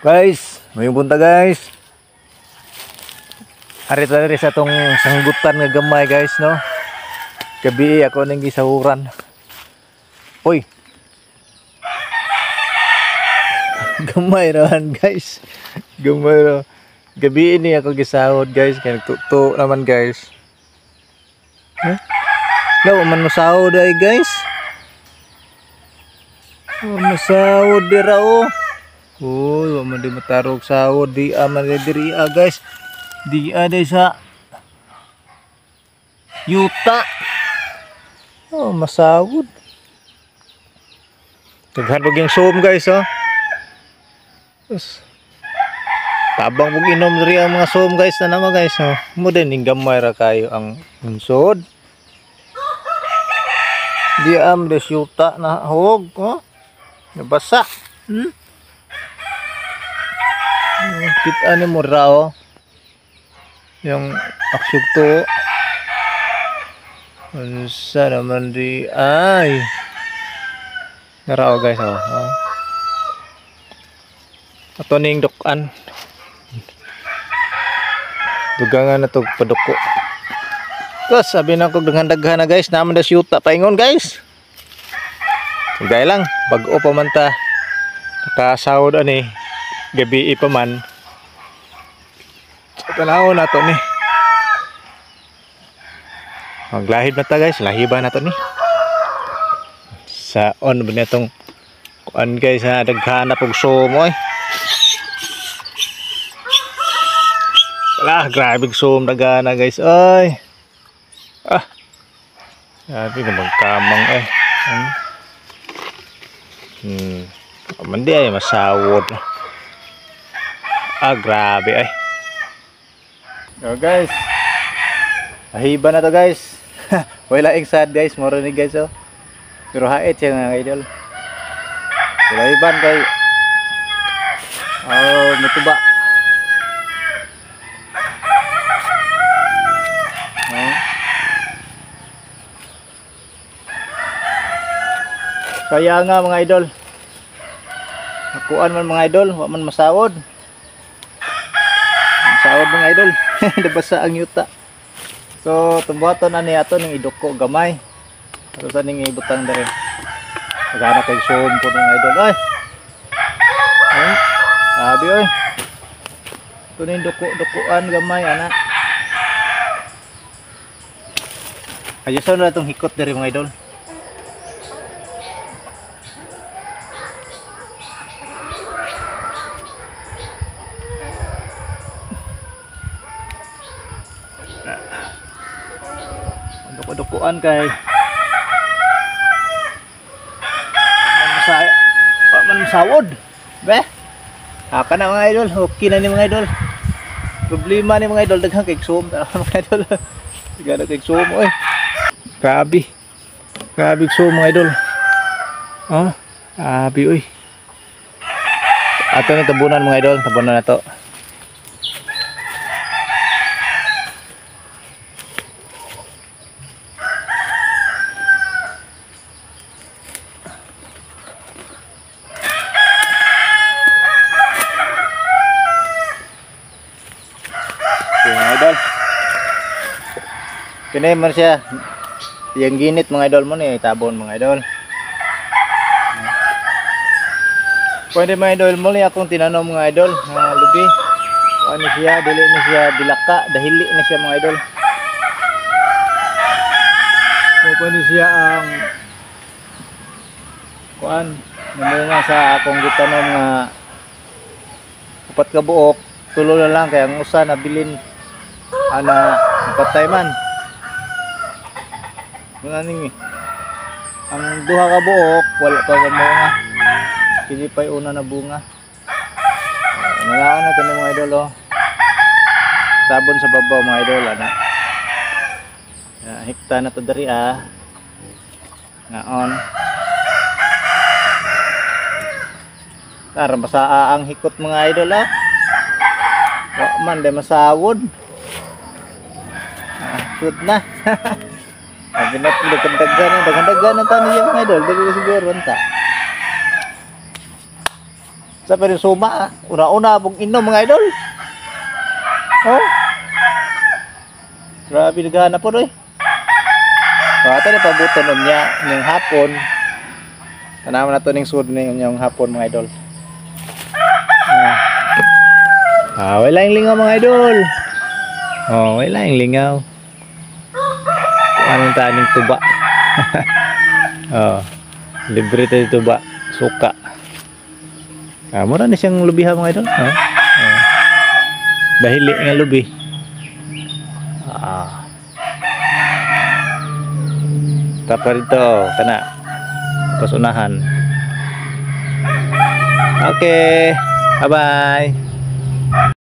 Guys, may punta guys. Ari ta diri sa atong sanggutan nga gamay guys, no. Gabi ako ning gisahuran. Uy. Gamay raman guys. Gamay ra. Gabi ni ako gisahod guys kay nagtuto naman guys. Huh? Law man masahod ay guys. Oh, masahod dira oh. Uy, wa man di matarog sahod di man diri guys. Di day sa yuta. Oh, masahod. Daghan og yung zoom guys oh. Us. Tabang mong inom diri ang mga zoom guys na naman guys oh. Mo din ning gamay ra kayo ang unsod. Di am des yuta na hog oh. Nabasa. Kita ni mo raw yung aksyog to. Unsa naman di ay. Narao guys oh. Oh. Ato ning dukan. Dugangan na to paduko. Tapos sabi na ko daghan-daghan na guys, naman das yuta paingon guys. Sugay lang, bag-o pa man ta. Nakasahod ani gabi pa man. So, tanaw na to ni. Maglahib na ta guys, lahiba na to ni. Sa on ba niya tong kuan guys ha, daghan na pug sumo eh. Wala, grabe sum daghan na guys. Ay. Ah. Grabe namang kamang eh. Man di ay masawod. Ah, grabe ay. So guys, ahiba na to guys. Wala ing sad guys, moro ni guys oh. Pero hait siya mga idol. Wala iban kay oh, mutuba. Oh. Kaya nga mga idol. Nakuan man mga idol, wa man masawod. Masawod mga idol. Nabasa ang yuta. So tumbuhaton na ni ato ning iduko gamay. Ato sa ning ibutang dere. Pagana kay zoom po mga idol. Ay. Ay. Sabi oy. Ito ning duko-dukuan gamay ana. Ayuson na itong hikot dere mga idol. Duko-dukuan kay man masawod. Be. Haka na mga idol, okay na ni mga idol. Problema ni mga idol daghang kay zoom mga idol. Daghan kay zoom oy. Grabe. Grabe zoom mga idol. Oh, grabe oy. Ato ni tabunan mga idol, tabunan na to. Mga idol, kini man siya yung ginit mga idol mo ni itabon mga idol. Pwede mga idol mo ni akong tinanom mga idol nga lubi. Ano siya, dili ni siya dilaka, dahili ni siya mga idol. Pwede siya ang kuan namunga sa akong gitanom nga 4 ka buok, tulo na lang kay ang usa nabilin ana napatay man. Muna ning ang duha ka buok wala pa bunga. Kini pay una na bunga. Nalaan na to ni mga idol oh. Tabon sa babaw mga idol ana. Hekta na to diri ah. Ngaon. Tara masaa ang hikot mga idol ah. Wa man day masawod. Sud na. Abi na daghan-daghan na tani mga idol, dili siguro unta. Sa pero suma, ah. Una-una pong inom, mga idol. Oh. Grabe, nagana po doy. So ato na pabuton unya ning hapon. Tanawan na to ning sud ning unyang hapon, mga idol. Ah. Ah, wala yung lingaw, mga idol. Oh, wala yung lingaw. Anong taning tuba? Oh. Libre tayo tuba, suka. Ah, mura ni siyang lubiha, mga idol. Oh. Oh. Dahili nga lubi. Ah. Tapa dito, kana. Tapos unahan. Okay. Bye-bye.